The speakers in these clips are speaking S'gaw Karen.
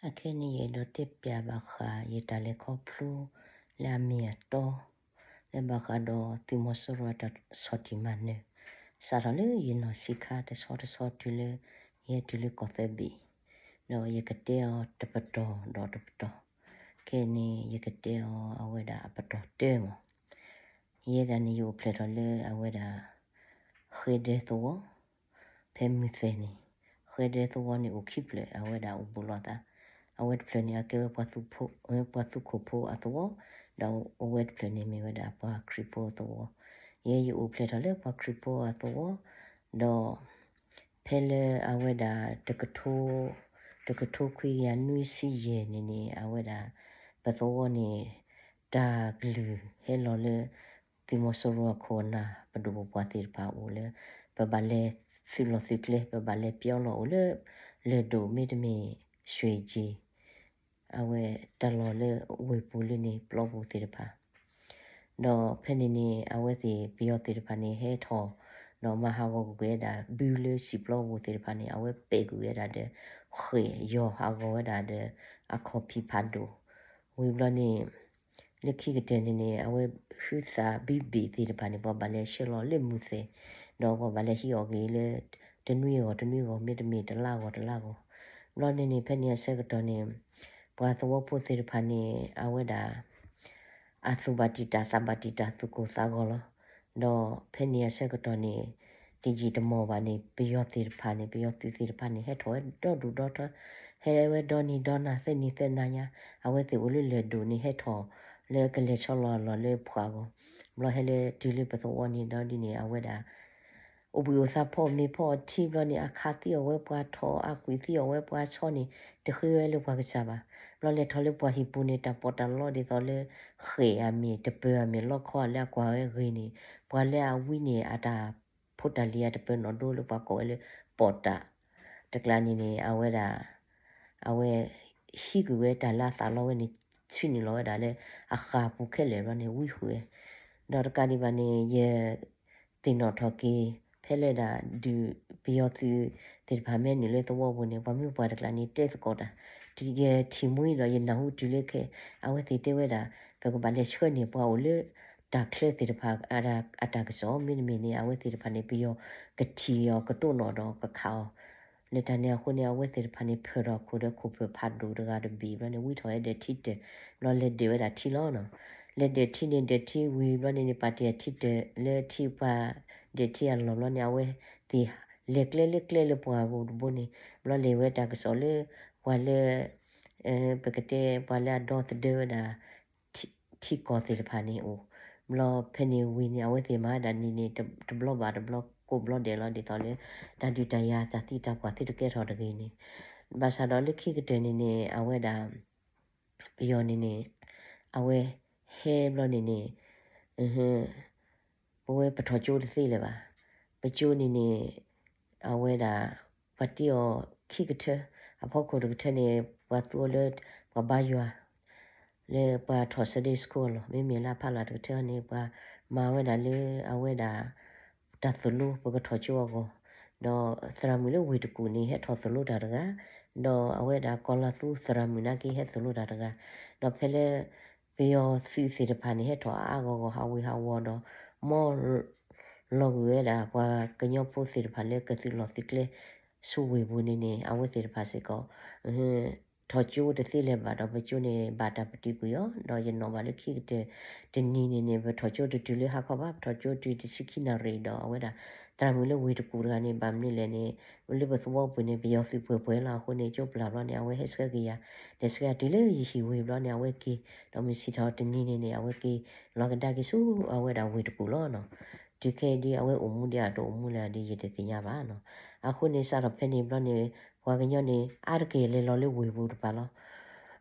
အခဲအံၤန့ၣ် ယအဲၣ်ဒိးတဲပျးဘၣ်ဃး ယတၢ်လဲၤခီဖျိလၢအမ့ၢ်အတီ လၢဘၣ်ဃးဒီးသုးမီၤစိရိၤအတၢ်ဆီၣ်တံၢ်မၤနၢၤ စးထီၣ်လၢယနီၢ်ဆံးခါတဆီတဆီတုၤလၢ ယဟဲတုၤလၢကီၢ်သၢဘ့ၣ်, ဒီးယကတဲအီၤတပတီၢ်ဒီးတပတီၢ်, ခဲအံၤန့ၣ် ယကတဲအီၤအဝဲဒၣ်အပတီၢ်တၢမး. ယဲဒၣ်န့ၣ် ယအိၣ်ဖျဲၣ်ထီၣ်လၢအဝဲဒၣ် ဃဲဒဲသဝီ ဖဲမုၢ်သဲၣ်န့ၣ်, ဃဲဒဲသဝီန့ၣ်အိၣ်ခံဖျၢၣ် အဝဲဒၣ်အိၣ်ဘူးလိာ်သး, အဝဲတဖျၢၣ်န့ၣ် အကဲဝဲပှၤသူခိၣ်ဖိအသဝီ, ဒီးအဝဲတဖျၢၣ်န့ၣ်မ့ၢ်ဝဲဒၣ်ပှၤခရံာ်ဖိအသဝီ, ယဲယအိၣ်ဖျဲၣ်ထီၣ်လၢပှၤခရံာ်ဖိအသဝီ, ဒီး ဖဲလၢအဝဲဒၣ် တကထိခွံကယၤနွံဆံယဲၢ်န့ၣ်န့ၣ် အဝဲဒၣ် ပသဝီန့ၣ် တၢ်ကလုၢ်ဟဲလီၤလၢ သုးမီၤစိရိၤအခိၣ်အနၢ် ပဒိၣ်ပပှၢ်သ့ၣ်တဖၣ်အိၣ်လၢ ပဘၣ်လဲၤသုးလီၢ်သုးကျဲ ပဘၣ်လဲၤပျီလီၤအိၣ်လၢ လၢၢ်ဒိၣ်မ့တမ့ၢ် ရွှ့ၣ်ကၠ့ အဝဲတၢ်လီၢ်လၢဝ့ၢ်ပူၤလၢန့ၣ် ပျီပူၤသ့ၣ်တဖၣ် ဒီးဖဲန့ၣ်န့ၣ် အဝဲသ့ၣ်ပယီၤသ့ၣ်တဖၣ်န့ၣ် ဟဲထီၣ် ဒီးမၤဟးဂီၤကွံာ်ဝဲဒၣ် ဘုလၢစံာ်ပျီပူၤသ့ၣ်တဖၣ်န့ၣ် အဝဲပဲာ်ကွံာ်ဝဲဒၣ်ဒီး ဃဲၣ်ယီၤဟးဂီၤဝဲဒၣ်ဒီး အခီၣ်ဖံးဖးဒိၣ်, ဝံၤဘျီန့ၣ် လၢခံကတၢၢ်န့ၣ်န့ၣ် အဝဲဟုသးဘံဘ့ၣ်သ့ၣ်တဖၣ်န့ၣ် ပှၤဘၣ်လဲၤဆှၢလီၤလၢမုၢ်သဲၣ်, ဒီးပှၤဘၣ်လဲၤဟံးအီၣ်က့ၤလၢ တနွံအဂီၢ်တနွံအဂီၢ် မ့တမ့ၢ်တလါအဂီၢ်တလါအဂီၢ်, ဘျီန့ၣ်န့ၣ် ဖဲန့ၣ်အဆၢကတီၢ်န့ၣ် ပှၤသဝီဖိသ့ၣ်တဖၣ်န့ၣ် အဝဲဒၣ် အသူၣ်ဘၣ်တံာ်တာ်သးဘၣ်တံာ်တာ်သူၣ်ကိၢ်သးဂီၤလီၤ. ဒီးဖဲန့ၣ်အဆၢကတီၢ်န့ၣ် တယံာ်တမီၢ်ဘၣ်န့ၣ် ပယီၤသ့ၣ်တဖၣ်န့ၣ် ပယီၤသုးသ့ၣ်တဖၣ်န့ၣ် ဟဲထီၣ်ဝဲဒီဒူၣ်ဒီထၢ, ဟဲဝဲဒီနံၤဒီနၤသၢနံၤသၢနၤညါ, အဝဲသ့ၣ်အိၣ်လၢလၢၢ်ဒိၣ်န့ၣ် ဟဲထီၣ်လၢကလဲၤဆီလီၤအလီၢ်လၢဖှၣ်အဂီၢ်, ဘျီဟဲလၢတုၤလၢပသဝီန့ၣ်ဒီးဒ်န့ၣ် အဝဲဒၣ် အိၣ်ဘှံးအိၣ်သါဖီအီၣ်မ့ၤဖီအီၣ်ထံဘျီန့ၣ် အခးသံအီၣ်ဝဲပှၤထိၣ် အကွံာ်သံအီၣ်ဝဲပှၤဆီန့ၣ် တဃ့ဝဲလၢပှၤကစၢ်ဘၣ်. ဘျီလဲၤထီၣ်လၢပှၤဟံၣ်ပူၤန့ၣ် တၢ်ပီးတၢ်လီဒ်သိးလၢ ဃဲၣ်အမ့ၢ်တပၢၤအမ့ၢ်လီခီလၢအကွၢ်ဝဲဂ့ၤန့ၣ် ပှၤလၢအဝံန့ၣ် အတၢ်ဖိတၢ်လံၤအတပၢၤနီၣ်ဒိလၢပှၤကိးဝဲလၢ ပီးတၢ် တကျါန့ၣ်န့ၣ် အဝဲဒၣ် အဝဲ ဟံးကွံာ်ဝဲတၢ်လၢအသးလီဝဲန့ၣ် ဆွံနုာ်လီၤဝဲဒၣ်လၢ အဃၢ်ပူၤခဲလၢာ်ဘျီန့ၣ် ဝံဃုာ်ဝဲ, ဒီးတကးဒံးဘၣ်န့ၣ် ယ သ့ၣ်နီၣ်ထီၣ်က့ၤ ဖဲလၢဒၣ်ဒုးပယီၤသုးသ့ၣ်တဖၣ်မ့ၢ်နုာ်လၢသဝီပူၤန့ၣ် ပှၤမုၢ်ပှၢ်တကျါန့ၣ် တဲသကိးတၢ်, ယထံၣ်မှံဒီးယနၢ်ဟူတုၤလၢခဲ အဝဲသ့ၣ်တဲဝဲဒၣ် ပကဘၣ်လဲၤဆှၢန့ၢ်ပှၤအိၣ်လၢ တၢ်ချၢသ့ၣ်တဖၣ် အတၢ်ကစီၣ် မ့တမ့ၢ်န့ၣ် အဝဲသ့ၣ်တဖၣ်န့ၣ် ပယီၤကထံၣ်အီၤကတိၢ်နီၣ်ဒီးကခးအီၤ လၢတၢ်န့ၣ်အဃိန့ၣ် အဝဲသ့ၣ်တဖၣ်န့ၣ် ဖၢၣ်ထီၣ်ခိၣ်ဒီးခိၣ်ဖၢၣ်ဖးဒိၣ်တဂၤတဘ့ၣ်ဘျီန့ၣ် ဝံထီၣ်ဝဲဒၢးထံတၢၢ် ဘျီလဲၤဒၢးဝဲဒၣ်ထံလီၤနီၤ. လဲၤဒၢးထံန့ၣ် ဒၢးထံဝံၤဘျီန့ၣ်န့ၣ် ပာ်တ့ၢ်အထံတၢၢ်လၢထံပှၤ ဒၢးထံအလီၢ်ဘျီန့ၣ် အဝဲသ့ၣ်လဲၤကျဲလၢကျဲလၢပှၢ်ပူၤတဘိန့ၣ် ဘျီလဲၤဝဲတၢ်ကစီၣ်လၢ ပှၤလၢ ပကတဲပှၤလၢအဒီသဒၢဝဲဒၣ် ထံကီၢ်သ့ၣ်တဖၣ်န့ၣ်အိၣ်, ဘျီဖဲန့ၣ်ဝံၤန့ၣ် အဝဲသ့ၣ်မၤဝဲဒၣ်န့ၣ်န့ၣ် တဘျီဘၣ်တဘျီ ကိးဘျီဒဲးလီၤဒ်သိးလၢ တၢ်ဒုးတၢ်ယၤတၢ်သံတၢ်ပှၢ်သုတကဲထီၣ်တဂ့ၤန့ၣ်, ဘၣ်ဆၣ်ဒီးလၢခံကတၢၢ်န့ၣ်န့ၣ် အဝဲဒၣ် ပယီၤန့ၣ်န့ၣ် အဝဲဟဲဘျီန့ၣ်န့ၣ် ပဝဲပထီၣ်ကၠိတသ့လၢၤဘၣ်. ပကၠိန့ၣ်န့ၣ် အဝဲဒၣ် ပှၤတ့အီၤခံကထၢ, အဖီခိၣ်တကထၢန့ၣ် ပှၤသူအီၤလၢ ပှၤဘါယွၤ လၢပှၤထီၣ် Sunday School အလီၢ်, မ့မ့ၢ်လၢအဖးလၢ်တကထၢန့ၣ် ပှၤမၤဝဲဒၣ်လၢအဝဲဒၣ် တၢ်သိၣ်လိ ပကထီၣ်ကၠိအဂီၢ်, ဒီးသရၣ်မုၣ်လၢဝ့ၢ်တကူၣ်န့ၣ် ဟဲထီၣ်သိၣ်လိတၢ်တဂၤ, ဒီးအဝဲဒၣ်ကီၤလၤသူသရၣ်မုၣ်နာ်က့ ဟဲသိၣ်လိတၢ်တဂၤ, ဒီးဖဲလၢ ပယီၤသုးသ့ၣ်တဖၣ်န့ၣ် ဟဲထီၣ်အါအါဂီၢ်ဂီၢ် ဟးဝ့ၤဟးဝီၤဒီး မီၢ်လီၤကွံာ်ဝဲဒၣ် ပှၤကညီဖိသ့ၣ်တဖၣ်လၢကသုးလီၢ်သုးကျဲ ဆူဝ့ၢ်ပူၤန့ၣ်န့ၣ် အဝဲသ့ၣ်တဖၣ်စ့ၢ်ကီး ထီၣ်ကၠိတသ့လၢၤဘၣ်ဒီး ပကၠိန့ၣ် ဘၣ်တၢ်ပတုာ်ကွံာ်အီၤ, ဒီးယနီၣ်ဘၣ်လၢခံကတၢၢ်တနံၤန့ၣ်န့ၣ် ပထီၣ်ကၠိတတုၤလၢဟါခီဘၣ်, ပထီၣ်ကၠိတုၤတဆံခံနၣ်ရံၣ်ဒီး အဝဲဒၣ် သရၣ်မုၣ်လၢဝ့ၢ်တကူၣ်တဂၤန့ၣ် ဘၣ်မနုၤလဲၣ်န့ၣ် လၢပသဝီပူၤန့ၣ် ပယီၤသုးပှဲၤပှဲၤလီၤ. အဃိန့ၣ် ကၠိပျၢ်ဘျီန့ၣ် အဝဲဟဲဆှၢက့ၤယၤ, လဲၤဆှၢယၤတုၤလၢယဟံၣ်ဝ့ၢ်ဘျီန့ၣ် အဝဲက့ၤ, ဒီးမုၢ်ဆ့ၣ်ထီၣ်တနံၤန့ၣ်န့ၣ် အဝဲက့ၤလီၤကဒါက့ၤဆူအဝဲဒၣ်ဝ့ၢ်တကူၣ်လီၤနီၤ. တုၤခဲအံၤဒ်အဝဲအိၣ်မူဒ်အတအိၣ်မူလၢၤဒ်ယတသ့ၣ်ညါဘၣ်နီၤ. အဃိန့ၣ် စးထီၣ်ဖဲန့ၣ်ဘျီန့ၣ် ပှၤကညီန့ၣ် အါတက့ၢ်လဲၤလီၤလၢဝ့ၢ်ပူၤတပၤလီၤ.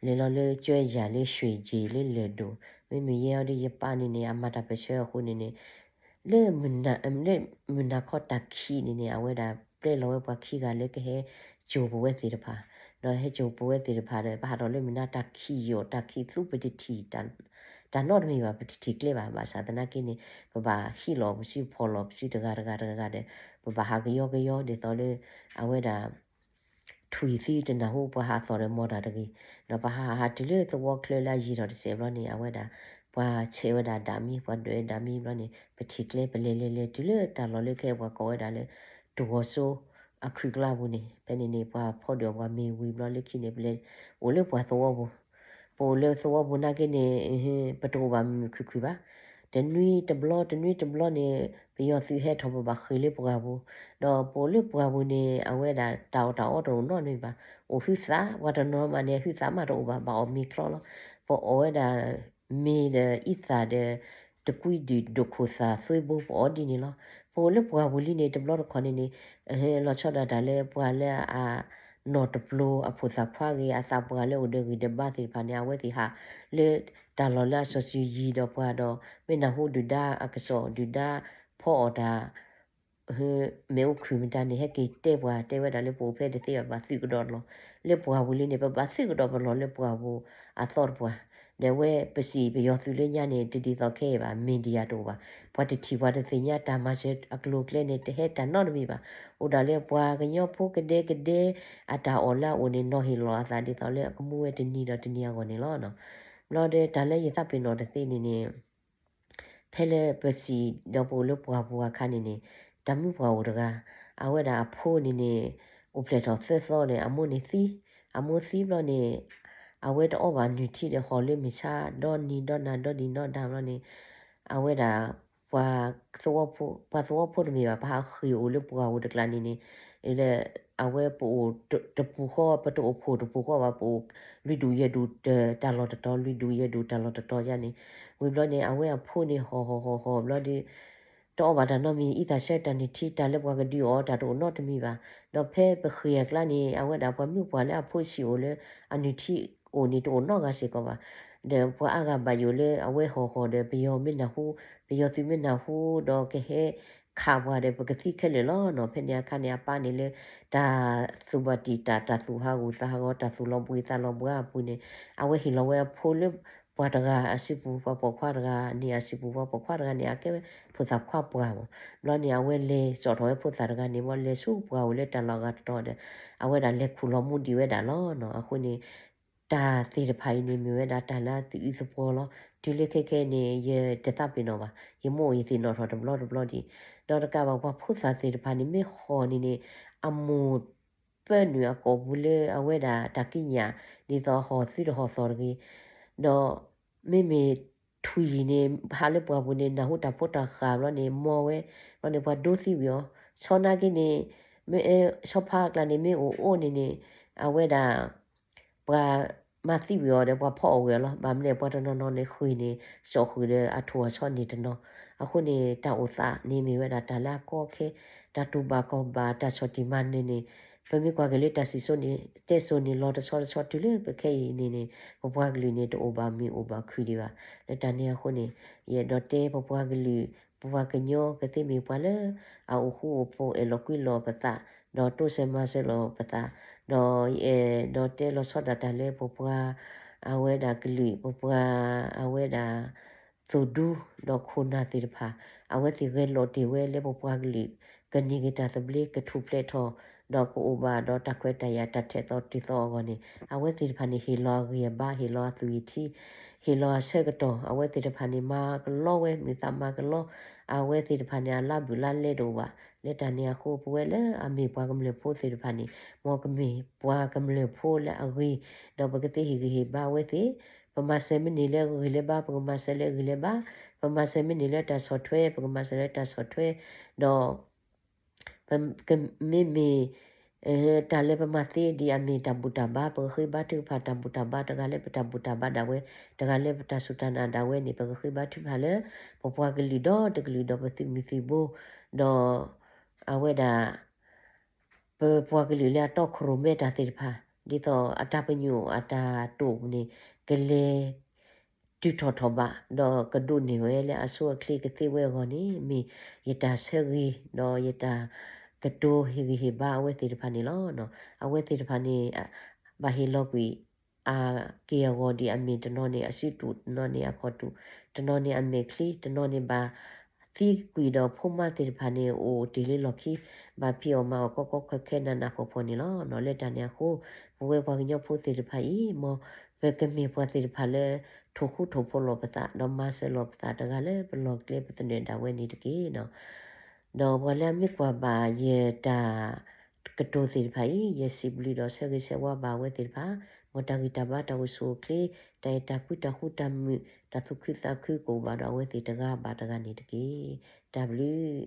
လဲၤလီၤလၢကၠွဲယၤလၢရွှ့ၣ်ကၠ့ၣ်လၢလၢၢ်ဒိၣ်, မ့မ့ၢ်ယဲအီၤဒီးယပၢ်န့ၣ်န့ၣ် အမၤတၢ်ပၢၢ်ဆၢအဃိန့ၣ်န့ၣ် လၢ လၢမုၢ်နၤခီတၢ်ခံးန့ၣ်န့ၣ် အဝဲဒၣ်ပျဲလီၤဝဲပှၤခံဂၤလၢကဟဲစိာ်ပဝဲသ့ၣ်တဖၣ်, ဒီးဟဲစိာ်ပဝဲသ့ၣ်တဖၣ်ဒီး ပဟးထီၣ်လၢမုၢ်နၤတၢ်ခံးယိာ်တၢ်ခံးသူ ပတထံၣ် တၢ်နီတမံၤဘၣ် ပတထံၣ်ကျဲဘၣ်. ဘၣ်ဆၣ်သနာ်က့န့ၣ် ပဘၣ်ဟံးလီၤပစု ဖီၣ်လီၤပစုတဂၤတဂၤတဂၤဒီး ပဘၣ်ဟးကယီကယီဒ်သိးလၢ အဝဲဒၣ် ထွံၣ်သံတနၢ်ဟူ ပှၤဟးသီၣ်ဒီးမီၢ်တၢ်တဂ့ၤ, ဒီးပဟးဟးဟးတုၤလၢသဝီချၢလၢအယံာ်ထီၣ်တစဲးဘျီန့ၣ် အဝဲဒၣ် ပှၤဆဲးဝဲဒၣ်ဒၣ်မံ ပှၤဒွဲၣ်ဝဲဒၣ်မံဘျီန့ၣ် ပထံၣ်ကျဲ ပလဲၤလဲၤလဲၤတုၤလၢတၢ်လီၢ်လၢခဲအံၤ ပှၤကိးဝဲဒၣ်လၢ တဂီၤစိ အခုးကျါပူၤန့ၣ် ဖဲန့ၣ်န့ၣ် ပှၤဖီဒုးပှၤမ့ၢ်ဝံၤဘျီလၢခံန့ၣ် ပလဲၤအိၣ်လၢပှၤသဝီပူၤ, ပအိၣ်လၢသဝီပူၤနာ်က့န့ၣ် ပတအိၣ်ဘၣ်မုာ်မုာ်ခုၣ်ခုၣ်ဘၣ်, တနွံတဘျီ တနွံတဘျီန့ၣ် ပယီၤသုးဟဲထီၣ် ပဘၣ်ဃ့ၢ်လၢပှၢ်ပူၤ, ဒီးပအိၣ်လၢပှၢ်ပူၤန့ၣ် အဝဲဒၣ်တၢ်အီၣ်တၢ်အီတအိၣ်နီတမံၤဘၣ်, အိၣ်ဟုသၣ် ပှၤတနီၤမးန့ၣ် ဟုသၣ်မးတအိၣ်ဘၣ် ဘၣ်အီၣ်မ့ၤချီလီၤ, ပအီၣ်ဝဲဒၣ် မ့ၤဒီးအံသၣ်ဒီး တကွံဒုၣ်ဒိၣ်ခိၣ်သၣ်သွ့ဘိ ပအီၣ်ဒ်န့ၣ်လီၤ. ပအိၣ်လၢပှၢ်ပူၤလံန့ၣ် တဘျီတခီၣ်န့ၣ်န့ၣ် လီၤဆီဒၣ်တၢ်လၢပှၤလၢအနီၢ်တပျိၤအဖိသၣ်ခွါဂ့ၤ အသးပှၢ်လၢအိၣ်ဒီးဂံၢ်ဒီးဘါသ့ၣ်တဖၣ်န့ၣ် အဝဲသ့ၣ်ဟးလၢတၢ်လီၢ်လၢအစီၤစုၤယံၤဒီးပှၤဒီး မ့ၢ်နၢ်ဟူဒုၣ်ဒါအကစီၣ် ဒုၣ်ဒါဖီအီၣ်တၢ် မ့ၣ်အူခုၣ်မတၤန့ၣ် ဟဲက့ၤတဲပှၤ တဲဝဲဒၣ်လၢပအိၣ်ဖဲတသ့ဘၣ် ဘၣ်သုးကဒီးလီၤ. လၢပှၢ်ပူၤလံန့ၣ် ပဘၣ်သုးကဒီးပလီၢ်လၢပှၢ်ပူၤအသီတပှၢ်, ဒီးဝဲပစံးပယီၤသုးလၢညါန့ၣ် တဒ်သိးခဲအံၤဘၣ် media တအိၣ်ဘၣ်, ပှၤတထံၣ်ပှၤတသ့ၣ်ညါတၢ်မၤစၢၤအကျိၤအကျဲန့ၣ် တဟဲတၢ်နီတမံၤဘၣ်, အိၣ်ဒၣ်လၢပှၤကညီဖိကဒဲကဒဲ အတၢ်အီၣ်လၢအအိၣ်န့ၣ် နီၤဟ့ၣ်လီၤအသးဒ်သိးလၢအကမူဝဲတနံၤဒီးတနံၤအဂီၢ်န့ၣ်လီၤ. ဘျီဒီးတၢ်လၢယသးပ့ၤနီၣ်တသ့န့ၣ်န့ၣ် ဖဲလၢပစံးဒီးပအိၣ်လၢပှၢ်ပူၤအခါန့ၣ်န့ၣ် တၢ်မုၣ်ပှၢ်အိၣ်တဂၤ အဝဲဒၣ်အဖိန့ၣ်န့ၣ် အိၣ်ဖျဲၣ်ထီၣ်သၢသီန့ၣ် အမိၢ်န့ၣ်သံ, အမိၢ်သံဘျီန့ၣ် အဝဲတအီၣ်ဘၣ်နုၢ်ထံဒီးဟီၣ်လၢမုၢ်ဆါဒီနံၤဒီနၤဒီဒံးနီၢ်ဒါဘျီန့ၣ် အဝဲဒၣ် ပှၤသဝီဖိတမ့ၢ်ဘၣ် ပဟးဃ့ၢ်အိၣ်လၢပှၢ်ပူၤတကျါန့ၣ်န့ၣ် လၢ အဝဲပအိၣ်တပူၤဃီ ပတအိၣ်ဖှိၣ်တပူၤဃီဘၣ် ပအိၣ်လွံၢ်ဒူၣ်ယဲၢ်ဒူၣ်တၢ်လီၢ်တတီၤ လွံၢ်ဒူၣ်ယဲၢ်ဒူၣ်တၢ်လီၢ်တတီၤယါန့ၣ်, ဝံၤဘျီန့ၣ် အဝဲအဖိန့ၣ်ဟီၣ်ဟီၣ်ဟီၣ်ဟီၣ်ဘျီဒီး တအီၣ်ဘၣ်တၢ်နီတမံၤ အံသၣ်ဆၢတၢ်နုၢ်ထံ တၢ်လၢပှၤကဒုးအီၣ်တၢ်တအိၣ်နီတမံၤဘၣ်. ဒီးဖဲပဃ့ၢ်အကျါန့ၣ် အဝဲဒၣ်ပှၤမုၣ်ပှၢ်လၢအဖိဆံးအိၣ်လၢအနုၢ်ထံအိၣ်န့ၣ် တအိၣ်နီတဂၤစ့ၢ်ကီးဘၣ်. ဒီးပှၤအါဂၤဘၣ်ယိၣ်လၢအဝဲဟီၣ်ဟီၣ်ဒီး ပယီၤမ့ၢ်နၢ်ဟူ ပယီၤသုးမ့ၢ်နၢ်ဟူဒီးကဟဲခးပှၤဒီး ပကသံခဲလၢာ်လီၤနီၤ. ဖဲန့ၣ်အခါန့ၣ် အပၢ်န့ၣ်လၢ တၢ်သူၣ်ဘၣ်တံာ်တာ် တၢ်သူၣ်ဟးဂူာ်သးဟးဂီၤ တၢ်သူၣ်လီၤဘှံးသးလီၤဘှါအပူၤန့ၣ် အဝဲဟ့ၣ်လီၤဝဲအဖိလၢပှၤတဂၤအစုပူၤ ပှၤပိာ်ခွါတဂၤန့ၣ် အစုပူၤ ပှၤပိာ်ခွါတဂၤန့ၣ် အကဲဝဲဖိသၣ်ခွါပှၢ်မး. ဘျီန့ၣ် အဝဲလဲၤစိာ်ထီၣ်ဝဲဖိသၣ်တဂၤန့ၣ် ဘျီလဲၤဆူပှၢ်အိၣ်လၢတၢ်လီၢ်အဂၤတတီၤဒီး အဝဲဒၣ်လဲၤခူၣ်လီၤမူဒံးဝဲဒၣ်လီၤနီၤ. အဃိန့ၣ် တၢ်သ့ၣ်တဖၣ်အံၤန့ၣ် မ့ၢ်ဝဲဒၣ်တၢ်လၢအသူၣ်အုးသပှီၤလီၤ. တုၤလၢခဲခဲအံၤန့ၣ် ယတသးပ့ၤနီၣ်ဘၣ်. ယမိၢ်ယသ့ၣ်နီၣ်ထီၣ်တဘျီတဘျီဒံး, ဒီးတကးဘၣ်ပှၤဖိသၣ်သ့ၣ်တဖၣ်န့ၣ် မ့ၢ်ဟီၣ်န့ၣ်န့ၣ် အမိၢ်ပၢနုာ်အကိာ်ပူၤလၢအဝဲဒၣ်တၢ်ကံးညာ် ဒ်သိးဟီၣ်သုတဟီၣ်သီၣ်တဂ့ၤ, ဒီးမ့မ့ၢ်ထွံၣ်န့ၣ် ဟးလၢပှၢ်ပူၤန့ၣ် နၢ်ဟူတၢ်ဖိတၢ်ဃၢ်ဘျီန့ၣ် မီဝဲ, ဘျီန့ၣ် ပှၤဒိသံဝံၤအီၤ, ဆီနာ်က့န့ၣ် မ့ၢ် ဆီဖါအကျါန့ၣ် မ့ၢ်အိၣ်အိၣ်န့ၣ်န့ၣ် အဝဲဒၣ် ပှၤမၤသံဝံၤအီၤဒီး ပှၤဖီအီၣ်ဝံၤအီၤလီၤ. ဘၣ်မနုၤလဲၣ် ပှၤတနီၤနီၤန့ၣ် ဃ့ၢ်န့ၣ် စိာ်ဃုာ်ဒီးအထိၣ်အဆီန့ၣ်တနီၤ. အဃိန့ၣ် တၢ်အိၣ်သးန့ၣ်မ့ၢ်ဝဲဒၣ်တၢ်လၢအကီအခဲ, တၢ်တူၢ်ဘၣ်ခီၣ်ဘၣ် တၢ်ဆီၣ်တံၢ်မၤနၢၤန့ၣ်, ပမ့ၢ်ကွၢ်က့ၤလၢတၢ်စံၣ်စိၤန့ၣ် တဲစိၤန့ၣ် လီၤတဆီတဆီတုၤလၢပခဲအံၤန့ၣ်န့ၣ် ပပှၤကလုာ်န့ၣ် တအိၣ်ဘၣ်မုာ်အိၣ်ဘၣ်ခုၣ်ဒံးဘၣ်. လၢတၢ်န့ၣ်အဃိန့ၣ် ယအဲၣ်ဒိးတဲပပှၤကလုာ် ပပှၤကညီကသ့မ့ၢ်ပှၤလၢ အအိၣ်ဃူအိၣ်ဖိး အဲၣ်လီၤကွံလီၤပသး, ဒီးတိစၢၤမၤစၢၤလီၤပသး, ဒီးယအဲၣ်ဒိးတဲလီၤဆီဒၣ်တၢ်လၢပပှၤ အဝဲဒၣ်ကလုာ် ပပှၤ အဝဲဒၣ် သိၣ်ဒူ ဒီးခိၣ်နၢ်သ့ၣ်တဖၣ် အဝဲသ့ၣ်ဂဲၤလိာ်တ့ၢ်ဝဲလၢပပှၤကလုာ် ကန့ၢ်က့ၤတၢ်သဘျ့ ကထူၣ်ဖျဲးထီၣ် ဒီးကအိၣ်ဘၣ်ဒီးတၢ်ခွဲးတၢ်ယာ် တၢ်ထဲသိးတုၤသိးအဂီၢ်န့ၣ် အဝဲသ့ၣ်တဖၣ်န့ၣ် ဟ့ၣ်လီၤအဂံၢ်အဘါ ဟ့ၣ်လီၤအသွံၣ်အထံ ဟ့ၣ်လီၤအဆၢကတီၢ် အဝဲသ့ၣ်တဖၣ်န့ၣ် မၤကလီဝဲ မုာ်သးမၤကလီ အဝဲသ့ၣ်တဖၣ်န့ၣ် အလါဘုၣ်လါလဲတအိၣ်ဘၣ်. လၢတၢ်န့ၣ်အဃိ ပဝဲလၢအမ့ၢ်ပှၤကမျၢၢ်ဖိသ့ၣ်တဖၣ်န့ၣ် မ်ကမ့ၢ်ပှၤကမျၢၢ်ဖိလၢအဂ့ၤ ဒီးပကသ့ဟ့ၣ်ဂံၢ်ဟ့ၣ်ဘါအဝဲသ့ၣ်, ပမၤစၢၤမ့ၢ်န့ၢ်လၢအဂ့ၤလၢၤဘၣ် ပကမၤစၢၤလၢအဂ့ၤလၢၤဘၣ်, ပမၤစၢၤမ့ၢ်န့ၢ်လၢတၢ်ဆီၣ်ထွဲ ပကမၤစၢၤလၢတၢ်ဆီၣ်ထွဲ, ဒီး ပကမ့မ့ၢ် တၢ်လၢပမၤသ့ဒ်အမ့ၢ်တၢ်ဘူၣ်တၢ်ဘါ ပကဃ့ဘါထုကဖၣ်တၢ်ဘူၣ်တၢ်ဘါ တဂၤလၢပတၢ်ဘူၣ်တၢ်ဘါဒၣ်ဝဲ, တဂၤလၢပတၢ်စူၢ်တၢ်နာ်ဒၣ်ဝဲန့ၣ် ပကဃ့ဘါထုကဖၣ်လၢ ပပှၤကလုာ်ဒီတကလုာ်ဒီးပသုးမုၢ်သံၣ်ဘိ, ဒီး အဝဲဒၣ် ပပှၤကလုာ်လၢအတီခိၣ်ရိၣ်မဲတၢ်သ့ၣ်တဖၣ် ဒ်သိးအတၢ်ပညိၣ်အတၢ်တိာ်န့ၣ် ကလဲၤ တုၤထီၣ်ထီၣ်ဘး ဒီးကဒိးန့ၢ်ဝဲလၢအဆိအချ့ကသ့ဝဲအဂီၢ်န့ၣ် မ့ၢ်ယတၢ်ဆၢဂ့ၤ ဒီးယတၢ်ကတိၤဟ့ၣ်ဂံၢ်ဟ့ၣ်ဘါအဝဲသ့ၣ်တဖၣ်န့ၣ်လီၤ. အဝဲသ့ၣ်တဖၣ်န့ၣ် ဘၣ်ဟ့ၣ်လီၤကွံာ် အက့ၢ်အဂီၤဒ်အမ့ၢ်တနီၤန့ၣ် အစုတူၢ် တနီၤန့ၣ် အခီၣ်တူၢ် တနီၤန့ၣ် အမဲာ်ချံ တနီၤန့ၣ် ဘၣ် သံကွံာ်ဒီးဖိမါသ့ၣ်တဖၣ်န့ၣ် အိၣ်တ့ၢ်လၢလီၢ်ခံ ဘၣ်ဖံးအီၣ်မၤအီၣ်ကီကီခဲခဲနးနးဖှီၣ်ဖှီၣ်န့ၣ်လီၤ. လၢတၢ်န့ၣ်အဃိ ပဝဲပှၤကညီဖိသ့ၣ်တဖၣ်အံၤ မ်ပကမ့ၢ်ပှၤသ့ၣ်တဖၣ်လၢ ထိၣ်ဃူထိၣ်ဖိးလိာ်ပသး ဒီးမၤစၢၤလိာ်ပသးတဂၤလၢပလီၢ်ကျဲပသနၢၣ်ဒၣ်ဝဲန့ၣ်တက့ၢ်. ဒီးပှၤလၢအမ့ၢ်ကွၢ်ဘၣ်ယတၢ်ကတိၤသ့ၣ်တဖၣ်အံၤ ယစံးဘျုးဒီးဆၢဂ့ၤဆၢဝါဘၣ်အဝဲသ့ၣ်တဖၣ်, မ်တၢ်ဂံၢ်တၢ်ဘါ တၢ်အိၣ်ဆူၣ်အိၣ်ချ့ တၢ်အဲၣ်တၢ်ကွံ တၢ်ဃူတၢ်မုာ် တၢ်သူၣ်ခုသးခုကအိၣ်ဘၣ်ဒီးအဝဲသ့ၣ်တဂၤဘၣ်တဂၤန့ၣ်တက့ၢ်. တၢ်ဘျုး